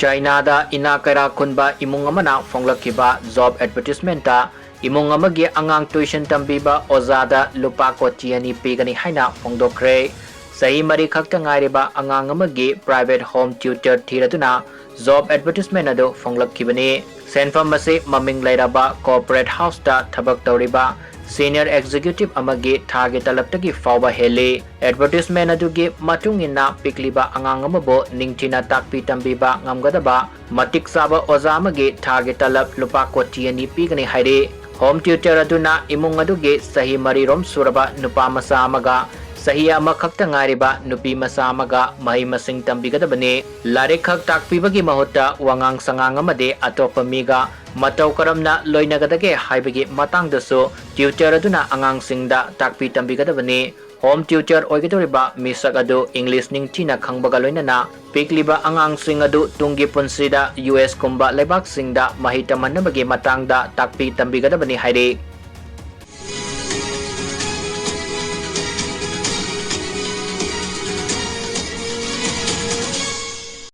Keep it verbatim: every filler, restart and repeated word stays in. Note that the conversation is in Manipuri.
ꯆꯥꯏꯅꯥꯗ ꯏꯅꯥꯛ ꯀꯩꯔꯥꯛ ꯈꯨꯟꯕ ꯏꯃꯨꯡ ꯑꯃꯅ ꯐꯣꯡꯂꯛꯈꯤꯕ job advertisementꯇ ꯏꯃꯨꯡ ꯑꯃꯒꯤ ꯑꯉꯥꯡ tuition ꯇꯝꯕꯤꯕ ꯑꯣꯖꯥꯗ ꯂꯨꯄꯥ ꯀꯣꯇꯤ ꯑꯅꯤ ꯄꯤꯒꯅꯤ ꯍꯥꯏꯅ ꯐꯣꯡꯗꯣꯛꯈ꯭ꯔꯦ꯫ ꯆꯍꯤ ꯃꯔꯤ ꯈꯛꯇ ꯉꯥꯏꯔꯤꯕ ꯑꯉꯥꯡ ꯑꯃꯒꯤ private home tutor ꯊꯤꯔꯗꯨꯅ job advertisement ꯑꯗꯨ ꯐꯣꯡꯂꯛꯈꯤꯕꯅꯤ꯫ ꯁꯦꯟꯐꯝ ꯑꯁꯤ ꯃꯃꯤꯡ ꯂꯩꯔꯕ corporate houseꯇ ꯊꯕꯛ ꯇꯧꯔꯤꯕ senior executive ꯑꯃꯒꯤ ꯊꯥꯒꯤ ꯇꯂꯕꯇꯒꯤ ꯐꯥꯎꯕ ꯍꯦꯜꯂꯤ꯫ Advertisement ꯑꯗꯨꯒꯤ ꯃꯇꯨꯡ ꯏꯟꯅ ꯄꯤꯛꯂꯤꯕ ꯑꯉꯥꯡ ꯑꯃꯕꯨ ꯅꯤꯡꯊꯤꯅ ꯇꯥꯛꯄꯤ ꯇꯝꯕꯤꯕ ꯉꯝꯒꯗꯕ ꯃꯇꯤꯛ ꯆꯥꯕ ꯑꯣꯖꯥ ꯑꯃꯒꯤ ꯊꯥꯒꯤ ꯇꯂꯕ ꯂꯨꯄꯥ ꯀꯣꯇꯤ ꯑꯅꯤ ꯄꯤꯒꯅꯤ ꯍꯥꯏꯔꯤ꯫ Home tutor ꯑꯗꯨꯅ ꯏꯃꯨꯡ ꯑꯗꯨꯒꯤ ꯆꯍꯤ ꯃꯔꯤꯔꯣꯝ ꯁꯨꯔꯕ ꯅꯨꯄꯥ ꯃꯆꯥ ꯑꯃꯒ ꯆꯍꯤ ꯑꯃꯈꯛꯇ ꯉꯥꯏꯔꯤꯕ ꯅꯨꯄꯤ ꯃꯆꯥ ꯑꯃꯒ ꯃꯍꯩ ꯃꯁꯤꯡ ꯇꯝꯕꯤꯒꯗꯕꯅꯤ꯫ ꯂꯥꯏꯔꯤꯛ ꯈꯛ ꯇꯥꯛꯄꯤꯕꯒꯤ ꯃꯍꯨꯠꯇ ꯋꯥꯉꯥꯡ ꯁꯉꯥꯡ ꯑꯃꯗꯤ ꯑꯇꯣꯞꯄ ꯃꯤꯒ ꯃꯇꯧ ꯀꯔꯝꯅ ꯂꯣꯏꯅꯒꯗꯒꯦ ꯍꯥꯏꯕꯒꯤ ꯃꯇꯥꯡꯗꯁꯨ tutor ꯑꯗꯨꯅ ꯑꯉꯥꯡꯁꯤꯡꯗ ꯇꯥꯛꯄꯤ ꯇꯝꯕꯤꯒꯗꯕꯅꯤ꯫ Home tutor ꯑꯣꯏꯒꯗꯧꯔꯤꯕ ꯃꯤꯁꯛ ꯑꯗꯨ English ꯅꯤꯡꯊꯤꯅ ꯈꯪꯕꯒ ꯂꯣꯏꯅꯅ ꯄꯤꯛꯂꯤꯕ ꯑꯉꯥꯡꯁꯤꯡ ꯑꯗꯨ ꯇꯨꯡꯒꯤ ꯄꯨꯟꯁꯤꯗ U S ꯀꯨꯝꯕ ꯂꯩꯕꯥꯛꯁꯤꯡꯗ ꯃꯍꯩ ꯇꯝꯍꯟꯅꯕꯒꯤ ꯃꯇꯥꯡꯗ ꯇꯥꯛꯄꯤ ꯇꯝꯕꯤꯒꯗꯕꯅꯤ ꯍꯥꯏꯔꯤ꯫